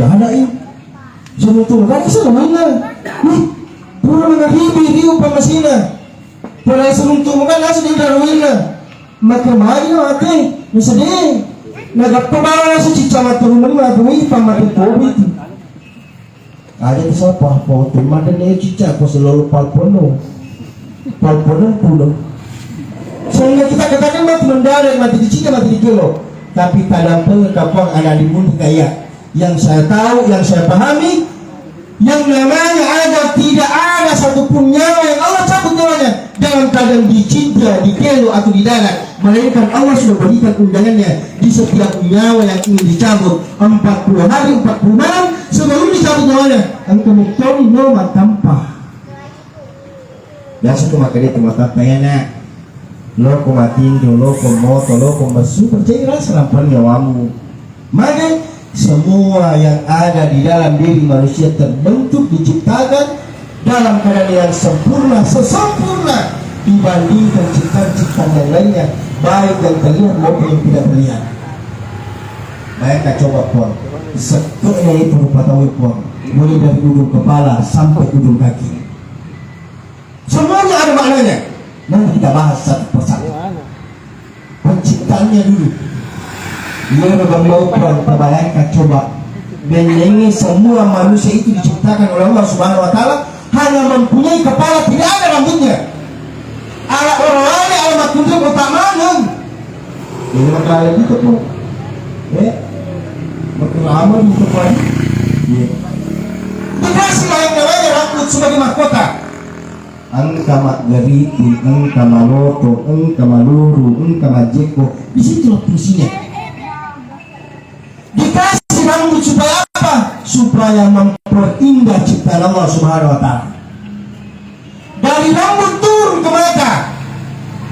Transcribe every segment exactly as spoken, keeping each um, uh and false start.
Ada i. Siruntu kan iso namanya. Nih, pura mangaribi riu pamasina. Pura siruntu kan langsung di daruina. Maka magi mati, sedih. Nagappa bala langsung cicca mati rumah mati, wih, pamati covid. Aja tu sapa, foto mada ne cicca, ko selalu palpono. Palpono pulo. Sehingga kita katakan mati mendadak, mati dicicca, mati dikelo. Tapi tadampengka Puang, anak dibunuh kaya. Yang saya tahu, yang saya pahami, yang namanya ada, tidak ada satupun nyawa yang Allah cabut nyawanya dalam keadaan dicinta, dikelo atau didarat, melainkan Allah sudah berikan undangannya di setiap nyawa yang ingin dicabut empat puluh hari, empat puluh malam sebelum dicabut nyawanya. Engka metoni no matampa. Biasa tu makkeda tu matatta, ya, nak. Loko matinro, loko moto, loko messu, percaya rasa rampan nyawamu. Maka semua yang ada di dalam diri manusia terbentuk, diciptakan dalam keadaan yang sempurna, sesempurna dibandingkan ciptaan-ciptaan yang lainnya, baik yang terlihat maupun yang tidak terlihat. Bayangkan coba, Puang, seke'na itu rupa tau, Puang, mulai dari ujung kepala sampai ujung kaki. Semuanya ada maknanya. Nanti kita bahas satu persatu. Penciptaannya dulu. Iya, Bapak Ibu, Puang, kita bayangkan coba. Bennengngi semua manusia itu diciptakan oleh Allah Subhanahu wa Ta'ala hanya mempunyai kepala, tidak ada rambutnya. Ala orang lain, ala makunjung otak maneng. Ini masalah gitu, Puang. Eh, masalah gitu, Puang. Iya. Dikasih lain namanya rambut sebagai mahkota. Engka maggeriting, engka maloto, engka maluru, engka majjekko. Di situlah fungsinya. Dikasih rambut supaya apa? Supaya memperindah ciptaan Allah Subhanahu wa Ta'ala. Dari rambut turun ke mata.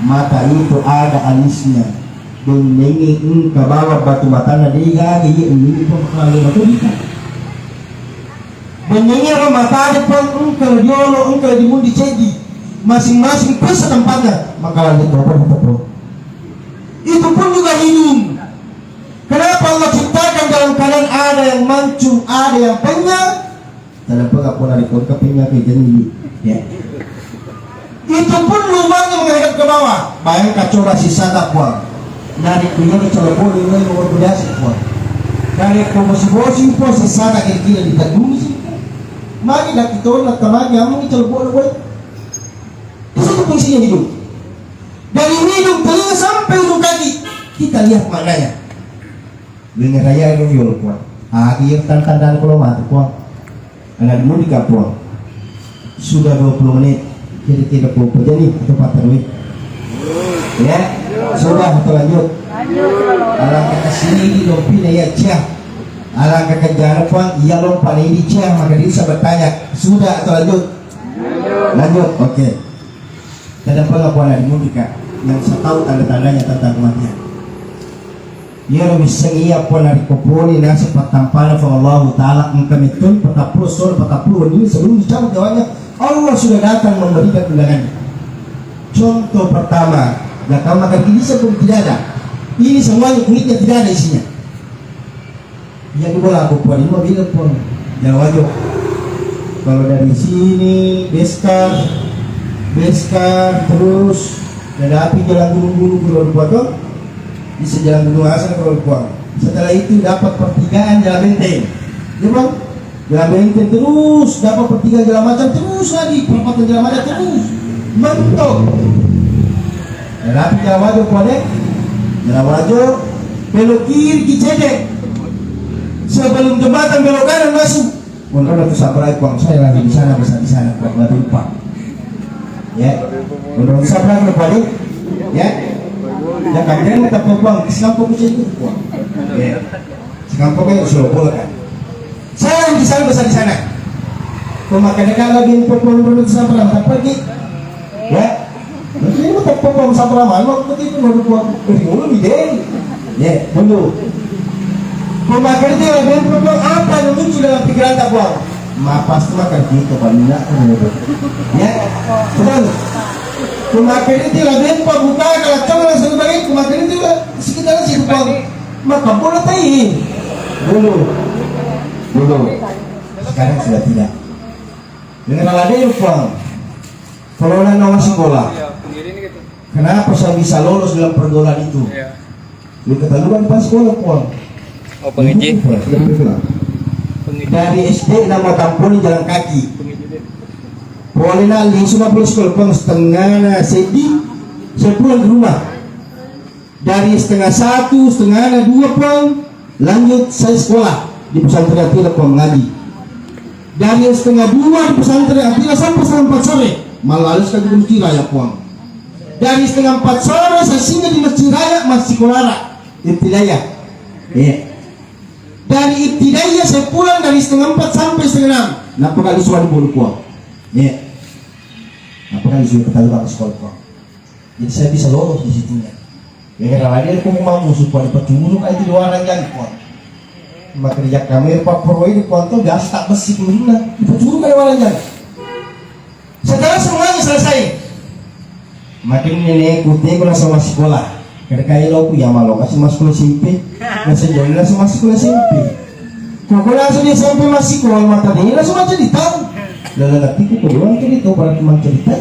Mata itu ada alisnya. Bennengngi engka bawang batu matana degaga, iya, ini pun kalau batu. Bennengngi ro mata depan engka diolo, engka dimundi ceddi. Masing-masing pesa tempatnya. Maka lanjut bapak. Itu pun juga hidung. Kenapa Allah ciptakan dalam keadaan ada yang mancung, ada yang penyal? Tadampengka Puang, narekko engka penyal ke jendi. Ya. Itu pun lubangnya menghadap ke bawah. Bayangkan coba sisata, Puang. Narekko iya calebbo, iya mau berbiasa, Puang. Narekko bosi-bosi, Puang, sisata kira-kira diteddungi sih. Magi dah kita orang tamagi, amun calebbo, Puang. Di situ fungsinya hidung. Dari hidung, telinga sampai ujung kaki, kita lihat maknanya. Wengeng raya ero riolo, Puang. Ah, iya, tanda-tanda kalau mati, Puang. Anak muda, Puang. Sudah dua puluh menit. Kira-kira pupajani atau patterwe? Ya, sudah atau lanjut? Alangkah kesini di dompina ya, Cia. Alangkah kejar, Puang, iya lompat ini, Cia. Maka dia bisa bertanya, sudah atau lanjut? Lanjut, oke. Tadampengka Puang, anak muda, yang saya tahu tanda-tandanya tentang kematian. Iyaro wisseng iya, Puang, narekko pole naseng pattampana Puang Allahu Ta'ala, engka metto patappulo sore, patappulo wenni sebelum dicabut nyawanya, Allah sudah datang memberikan undangannya. Contoh pertama, gak tahu makan ini sebelum tidak ada. Ini semuanya kulitnya tidak ada isinya. Iya, dua aku Puang, lima bilang, Puang. Jalawajo. Kalau dari sini, Beskar, Beskar, terus, dan api jalan gunung-gunung, kalau Puang, tuh. Bisa jalan gunung asal kalau Puang. Setelah itu dapat pertigaan jalan benteng. Ya, Bang? Jalan benteng terus, dapat pertigaan jalan macam terus lagi, perempatan jalan macam terus. Mentok. Rapi Jalawajo, Puang, eh? Jalawajo, belok kiri Kicedek. Sebelum jembatan belok kanan masuk. Puang, kalau tu sabrai, Puang, saya lagi di sana, besar di sana, Puang, nggak lupa. Ya. Untuk sabar, Puang, ya. Ya, kan, kita Puang, sekarang fokus itu, Puang. Ya. Sekarang pokoknya suruh bola, kan. Saya yang di sana, besar di sana. Pemakainya kalau di Papua Barat itu sampai lama, tak pergi. Ya. Nanti ini tak Papua sampai lama, mau pergi itu mau dua, dari dulu di Deli. Ya, dulu. Pemakainya itu yang di Papua, apa yang muncul dalam pikiran tak, Puang? Ma pasti makan kita, Pak, minyak, kan, gitu. Ya. Betul. Pemakainya itu yang di Papua, buka, kalau coba langsung balik, pemakainya itu sekitar situ, Puang. Maka bola tai. Dulu. Dulu, sekarang sudah tidak. Dengan aladé, Puang, kalau anak-anak sekolah, kenapa saya bisa lolos dalam pergaulan itu? Yang ketahuan pas sekolah, Puang. Oh, pengeji. Ibu, Puang, sudah bergerak. Dari S D nama tamponi jalan kaki. Polé na lisu na pulang sekolah, Puang, setengah na seddi, saya pulang ke rumah. Dari setengah satu, setengah na dua, Puang, lanjut saya sekolah di pesantren Atira, Puang, mengaji. Dari setengah dua di pesantren Atira sampai setengah empat sore, malah sekali di Mesjid Raya, Puang. Dari setengah empat sore, saya singgah di Mesjid Raya, masih sekolah ibtidaiyah. Iya. Dari ibtidaiyah saya pulang dari setengah empat sampai setengah enam. Nappa kali suara bulu, Puang. Iya. Nappa kali suara ketahuan sekolah, Puang. Jadi saya bisa lolos di situnya. Ya, kira lagi aku mau musuh pada pecuru kayak itu dua orang jadi, Puang. Maka di Jakarta, Pak Pro ini, Puang, tuh biasa tak besi kulina. Dipecuru kayak orang jadi. Setelah semuanya selesai, makin nenek putih guna sama sekolah. Kedekai lo ku ya malo kasih mas sekolah S M P. Nasa jadi langsung mas sekolah S M P. Kok langsung di S M P masih sekolah mata dia langsung aja di tahun. Lalu nanti ku keluar tuh di tahu berarti mancerita.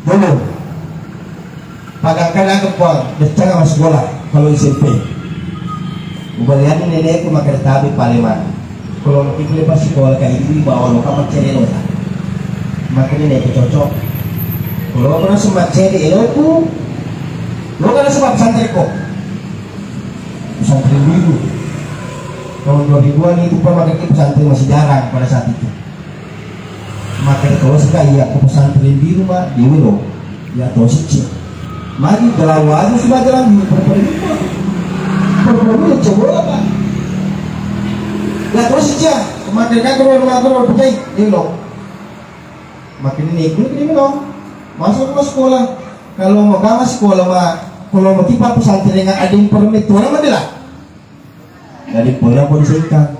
Dulu, pagangkana ke Puang, becca nggak masuk sekolah kalau S M P. Ubalian nenekku makan tabe Paleman. Kalau nanti boleh pas sekolah kayak ini bawa lo kamar cewek lo. Makanya nenekku cocok. Kalau aku langsung macet di eloku, lo kan langsung pesantren kok. Pesantren dulu. Tahun dua ribuan itu Puang, makanya pesantren masih jarang pada saat itu. Maka tosi ka iya ko pesantren di rumah di wiro. Ya tosi ce. Magi dalam waju sudah jalan di perperi. Perperi ya coba apa? Ya tosi ce. Maka ka rumah rumah pejai di lo. Makin ini ikut ini lo. Masuk ke sekolah. Kalau mau kamu sekolah mah, kalau mau tipe pesantren ada yang permit orang mana lah. Jadi pernah pun singkat.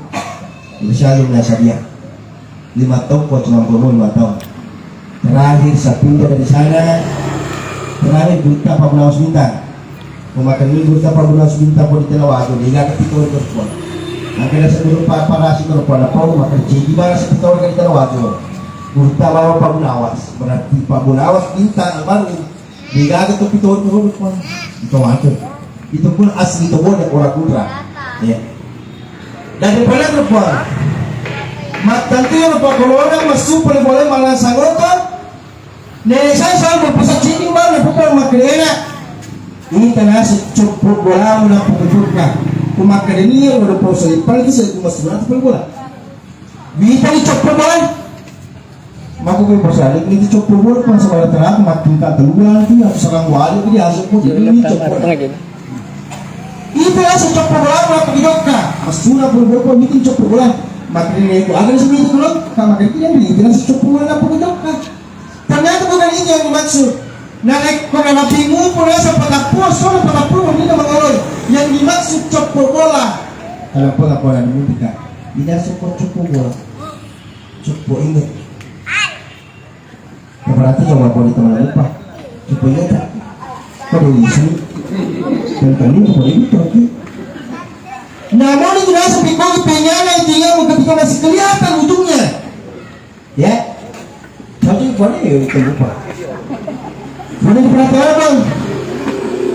Insya Allah nggak sadia. Lima tahun, kok cuma puluh lima tahun. Terakhir saya pindah dari sana. Terakhir buta Pak Gunawan Bintang. Memakan minggu buta Pak Gunawan Bintang pun di Telawajo. Dia nggak ketika itu pun. Angkana sebelum Pak Parasi kalau pada Pak makan cigi barang sekitar di Telawajo. Buta bawa Pak Gunawan. Berarti Pak Gunawan Bintang baru. Degaga to pitoro-toro, Puang. Itu macam. Itu pun asli to boda ora kudra. Ya. Dan pernah to, Puang. Mattantu ya, Puang, kalau orang masuk boleh-boleh malah sangoto. Nek saya selalu berpesan sini, Bang, Puang, makerena. Ini tanah secopot bola, menang pukul. Kumakerenia, udah proses, paling saya cuma sebelah pukul bola. Wita ni coppo bola. Mako ke persalik ni coppo bola, pas sabar terang, makin tak keluar tu, yang serang wali tu dia asuk pun, jadi ni coppo bola. Itu asuk coppo bola, apa ke jokka? Masuna pun bola, pun bikin coppo bola. Makin ni aku ada semua itu dulu, sama dia ni, itu asuk coppo bola, apa ke jokka? Ternyata bukan ini yang dimaksud. Narekko narapimu pun rasa patappulo, sono patappulo ni mangoloi. Yang dimaksud coppo bola. Kalau pun aku ada di kita. Ini asuk coppo bola. Coppo inget. Berarti yang mau di teman lupa. Coppo inget tak? Kau di sini. Dan kami coppo inget lagi. Namun itu rasa pikir penyana intinya ketika masih kelihatan ujungnya. Ya. Tapi kau ni ya lupa. Mana diperhatikan, Bang?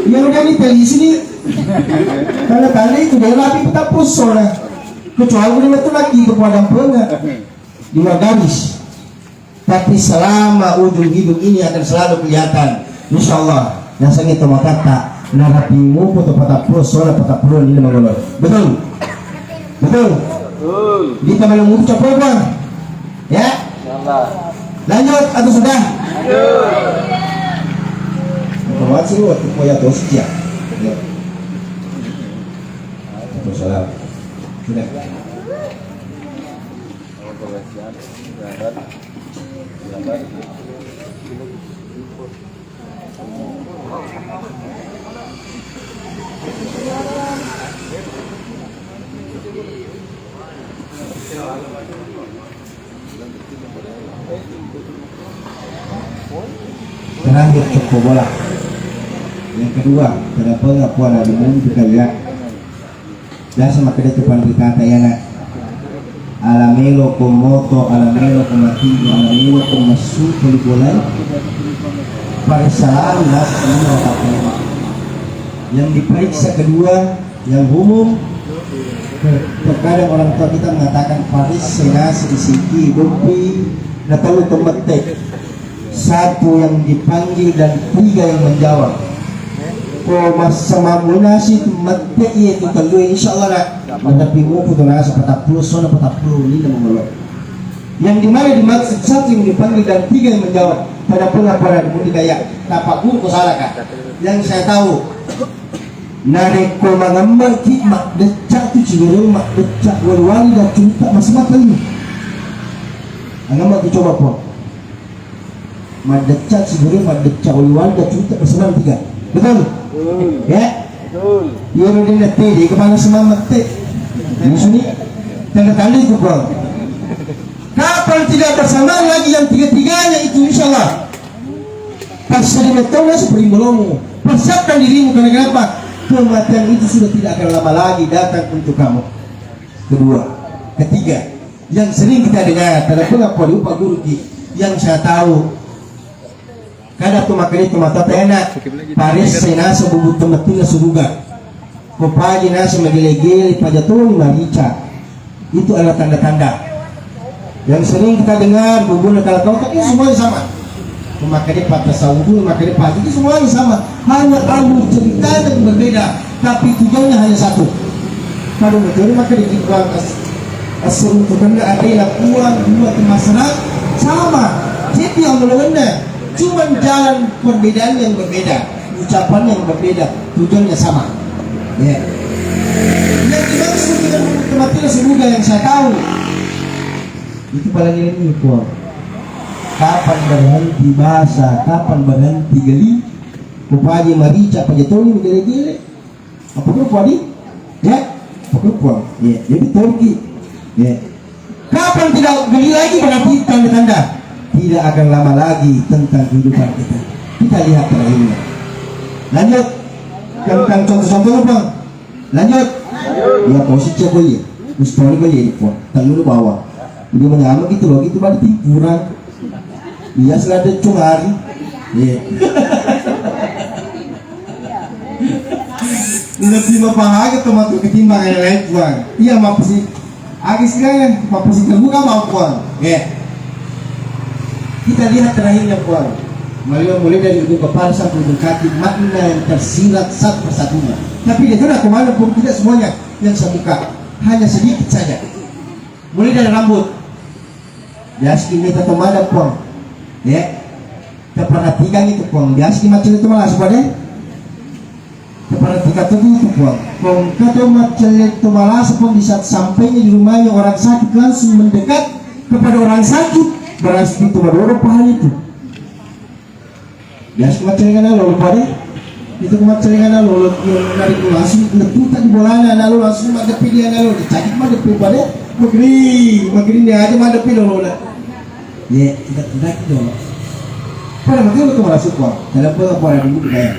Yang udah di sini. Tanda-tanda itu dia rapi tetap pusona. Kecuali udah metu lagi ke padang penga. Dua garis. Tapi selama ujung hidup ini akan selalu kelihatan. Insya Allah. Nasengngi to makatta, narapi mupo to patappulo sola patappulo lima mangolo. Betul? Betul? Betul. Kita malam mupo capo, Bang. Ya? Insyaallah. Lanjut atau sudah? Lanjut. Apa masih waktu poya to sejak? Ya. Waalaikumsalam. Sudah. Terakhir, coppo bola. Yang kedua, kenapa nggak puan ada mumpu kali ya? Biasa makkeda tu panritata iyana, Ala melo ko moto, ala melo ko matigo, ala melo ko massu ko libolai. Parissalang naseng lima. Yang diperiksa kedua, yang umum, terkadang orang tua kita mengatakan parissai naseng siki, boppi, na tau temette. Satu yang dipanggil dan tiga yang menjawab. Ko massamammu nasi tu mette iya tu tellu, insya Allah nak. Madapi mupu tu nasi patappulo, sona patappulo, ini nama melo. Yang dimana dimaksud satu yang dipanggil dan tiga yang menjawab. Pada pula pada budi kaya tapak guru ko salah kah? Yang saya tahu, narekko mangemmeki maddecca tu cibereng maddecca wali-wali dan cerita masih mata ini. Angemmeki coba po. Maddecca, siguru maddecca, wali-wali, da cuta, bersamaan tiga. Betul? Betul. Ya? Betul. Iya, udah nanti di kepala semua mete. Ini sini. Tanda-tanda itu, Bang. Kapan tidak bersamaan lagi yang tiga-tiganya itu, insya Allah. Pas sedih betul, seperti belum. Persiapkan dirimu, karena kenapa? Kematian itu sudah tidak akan lama lagi datang untuk kamu. Kedua. Ketiga. Yang sering kita dengar, tadapung apa lupa guru ki, yang saya tahu, kada tu makkeda tu mata tena, paressai naseng bubung temmetinna suruga. Ko paji naseng magele-gele, pajatoni marica. Itu adalah tanda-tanda. Yang sering kita dengar, bubunna kalau kau tak, itu semuanya sama. Maka dia patah saudu, maka dia patah, itu semuanya sama. Hanya alur ceritanya yang berbeda, tapi tujuannya hanya satu. Pada betul maka di Iqbal as asal untuk kena ada lakuan dua masyarakat sama. Jadi yang melakukannya cuman jalan perbedaan yang berbeda, ucapan yang berbeda, tujuannya sama. Ya. Yang dimaksud dengan kematian semoga yang saya tahu itu paling ini, Puang. Kapan berhenti basah, kapan berhenti geli? Kupaji marica, pajatoni gele-gele. Apa grup, Wadi? Ya? Apa grup, Puang? Ya, jadi turki. Ya. Kapan tidak geli lagi, berarti tanda-tanda tidak akan lama lagi tentang kehidupan kita. Kita lihat terakhirnya. Lanjut. Tentang contoh-contohnya, Puang. Lanjut. Ya, posisi apa iya? Mustahil apa iya, Puang? Telur bawah. Dia menyamuk gitu loh, gitu berarti kurang. Iya, selada cungari. Iya. Lebih mapahagi tomatu ketimbang yang lain, Puang. Iya, mapesi. Agi sekalian, mapesi terbuka mau, Puang. Iya. Kita lihat terakhirnya, Puang. Mulai, mulai dari ujung kepala sampai ujung kaki, makna yang tersirat satu persatunya. Tapi dia kena kemana pun tidak semuanya yang saya buka. Hanya sedikit saja. Mulai dari rambut. Biasa kita tomada, Puang. Ya. Taperhatikan itu, Puang. Biasa kita macam itu malah, Puang, ya. Taperhatikan itu, itu, Puang. Puang, kata macam itu malah, Puang, di saat sampainya di rumahnya orang sakit langsung mendekat kepada orang sakit. Berarti itu baru pahala itu. Biasa macam mana lo, lo pada? Itu macam mana lo, lo, lo, nari langsung leputan di bolana, lalu langsung maddepi dia, lalu dicari maddepi pada. Magri, magri dia aja maddepi lo, lo, lo. Ye, tidak, tidak, gitu. Pada betul itu malah suka. Dalam apa, apa yang dulu, kayak.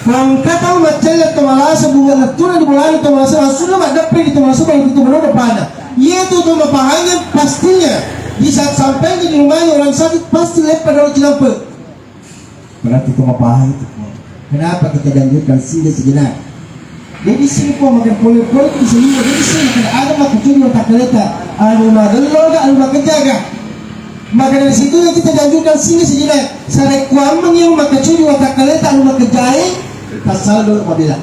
Mangkatau maccelle to malasa, bunga lettu'na di bolana to malasa, langsungna maddeppe di to malasa, baru itu menurut pana. Iya tu to mapahangeng pastinya. Di saat sampai di rumahnya orang sakit, pasti leppa dolo cilampe. Berarti to mapahang itu. Kenapa kita dianjurkan singgah sejenak? Jadi sini kok makan pole-pole di sini, jadi sini kada ada maka cuma tak keleta. Anu magello ga, anu makejaga. Maka dari situ kita dianjurkan singgah sejenak. Sarekkuammengngi makkecuju watakkaleta anu makkejae, tassala dolo mabela.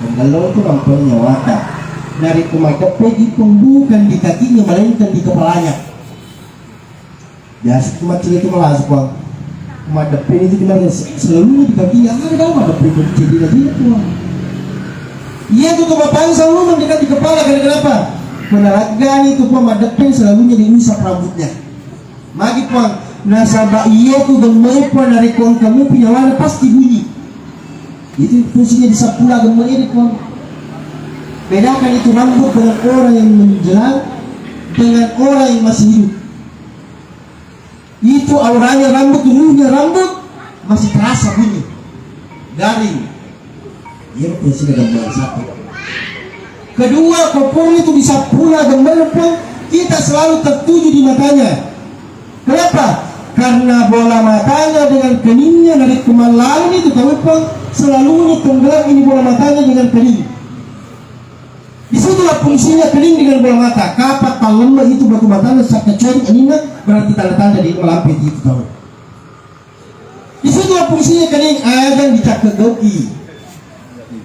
Manggello tu ramponi nyawata. Narekko maddeppeki pun bukan di kakinya, melainkan di kepalanya. Biasa tu macam itu malah, Puang. Maddeppeni itu kemarin se-, selalunya di kakinya, ada dalam maddeppeni itu jadi lagi, Puang. Iya tu, tu bapaknya selalu mendekat di kepala, karena kenapa? Menaragani itu, Puang, maddeppeni selalunya diusap rambutnya. Magi, Puang, nasaba iya tu gemmai, Puang, narekko engka mupi nyawana pasti bunyi. Itu fungsinya di sappula gemmai ini, Puang. Bedakan itu rambut dengan orang yang menjelang, dengan orang yang masih hidup. Itu auranya rambut, ruhnya rambut, masih terasa bunyi. Garing. Iya, fungsinya gemmai sapi. Kedua, ko purani tu disappuna gemmana, Puang, kita selalu tertuju di matanya. Kenapa? Karena bola matanya dengan keningnya, narekko mallaluni tu tau, Puang, selalu ini tenggelam ini bola matanya dengan kening. Disitulah fungsinya kening dengan bola mata. Kapan tallemma itu batu matana, sakkacoeri anina, berarti tanda-tanda di malampe itu tau. Disitulah fungsinya kening, aja dicakkedoki.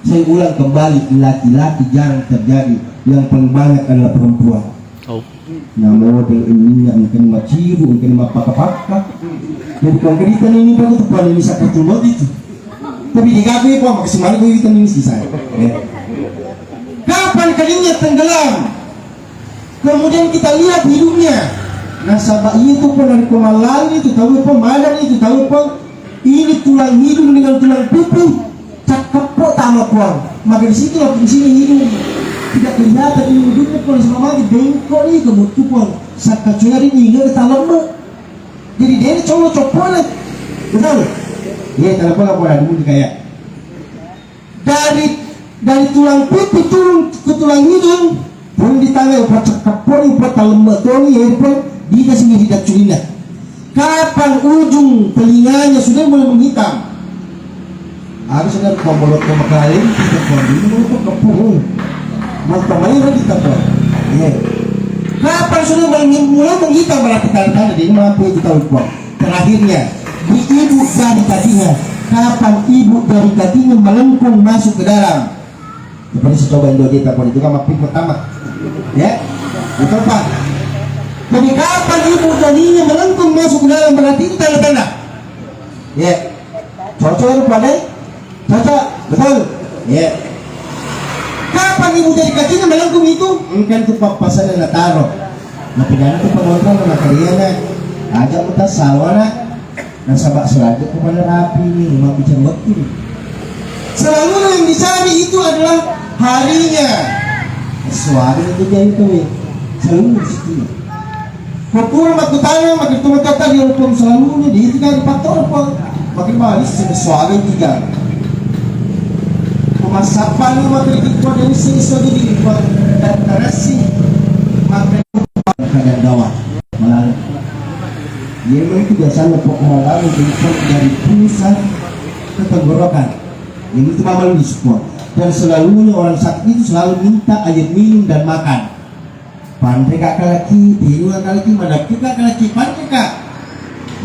Saya ulang kembali, laki-laki jarang terjadi, yang paling banyak adalah perempuan. Oh. Namo dengan ini, yang kena maciru, yang kena mapaka-paka. Jadi kalau kita ini, Pak, itu paling bisa ketulot itu. Tapi di gawe, Pak, maksimal itu kita ini sisa. Ya. Kapan keningnya tenggelam? Kemudian kita lihat hidungnya. Nasaba itu pun dari pemalan itu tahu apa, madan itu tahu apa. Ini tulang hidung dengan tulang pipih, cakkepo tama, Puang. Maka di situ fungsinya hidung. Tidak kelihatan ini hidungnya, Puang, sama lagi bengkok nih, kemudian, Puang. Sakkacoeri ini nggak talemme. Jadi dia ini cowok copone. Betul? Iya, kenapa nggak pernah dulu kayak dari, dari tulang pipih turun ke tulang hidung, pun ditanya, upa cekap pun, upa talemme toni, ya, pun dikasih tidak culina. Kapan ujung telinganya sudah mulai menghitam? Harus ada kombolot ke Mekah lain, kita kondisi mau ke kepung. Mau kembali lagi kita, Puang. Iya. Kapan sudah mulai, mulai menghitam, berarti tanda-tanda dia mampu itu tahu, Puang. Terakhirnya, di ibu jari kakinya. Kapan ibu jari kakinya melengkung masuk ke dalam? Seperti saya coba Indo kita pun itu kan mapping pertama. Ya, betul, Pak. Jadi kapan ibu jarinya melengkung masuk ke dalam, berarti itu tanda-tanda. Ya. Cocok itu, Pak, deh? Cocok, betul? Ya. Kapan ibu jari kakinya melengkung itu? Engkan tu pappasanna nataro. Napigana tu pengontrol na kalian, eh. Aja mutas sawana. Nasaba selaja kepada rapi ini, mabbicara waktu ini. Selalu yang dicari itu adalah harinya. Suara itu dia itu, ya. Selalu di situ. Pura makkutana, makkutana tadi, walaupun selalu ini, di itu kan faktor apa? Makin manis, suara itu kan. Pemasapan, makin itu ada isi, isi lagi di, dan terasi, makin keadaan gawat. Malah. Iya, memang itu biasanya pokok malam itu dari pusat ke tenggorokan. Ini itu mama lu di support. Dan selalunya orang sakit itu selalu minta air minum dan makan. Panre kak kalaki, tinu kak kalaki, madakku kak kalaki, panre kak.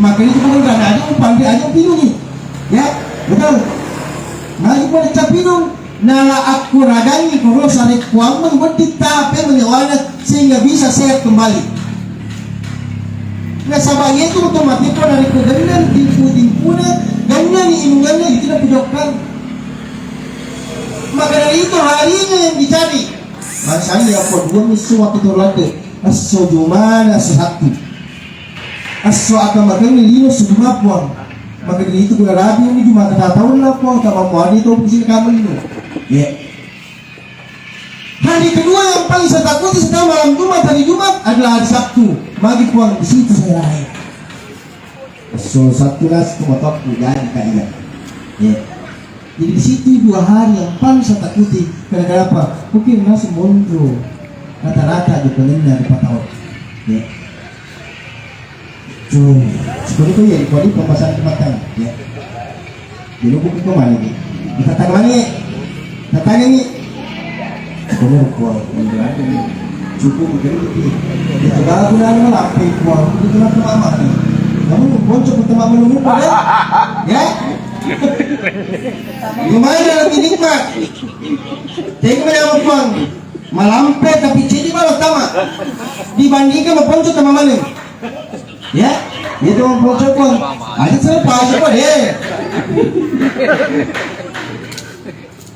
Makanya itu bukan ada aja, panre aja minum nih. Ya, betul. Nah, itu pada cap minum. Nala akkuragangngi koro sarekkuammeng wedding tape menyawana sehingga bisa sehat kembali. Nasaba iyetu otomatis ko narekko gennang timpu-timpuna, gennanni inunganna, itu napujokkang. Maka dari itu harinya yang dicari. Masani apa dua misu waktu terlatih. Esso Jumana, esso Sabtu. Esso atamakengngi lino esso Juma, Puang. Maka dari itu guna rabi ini Juma kata tahun lah, Puang, sama muadi itu fungsi kamu lino. Ya. Hari kedua yang paling saya takuti setelah malam Jumat, hari Jumat adalah hari Sabtu. Magi, Puang, di situ saya lahir. Esso Sabtu lah, esso Sabtu jadi kak iya. Ya. Jadi di situ dua hari yang paling saya takuti. Karena kenapa? Mungkin masih monro. Rata-rata di pengennya di Patau. Ya. Tuh, seperti itu ya, di kodi pembahasan kemakan. Ya. Jadi buku ke mana nih? Kita tanya mana nih? Kita tanya nih. Kamu kuat, kamu berani nih. Cukup begini. Ya, coba aku nanya lah, apa kuat? Itu kenapa mama nih? Kamu boncok ke teman menunggu pada? Ya? Lumayan lebih nikmat. Tengok mana, Puang. Malampe tapi cidi malah tama. Dibandingkan maponco tama mana? Ya, itu maponco, Puang. Aja saya paham, Puang. Eh.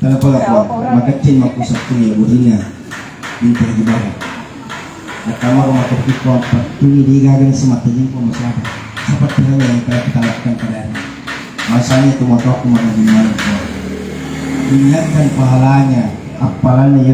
Kenapa lah, Puang? Makecil maku satu ya burina. Minta di bawah. Pertama, rumah kopi kuat, ini dia gagal semata jengkol masalah. Seperti hal yang telah kita lakukan pada hari ini. Masanya itu motor aku makan di mana, Puang. Niatkan pahalanya, apalagi yang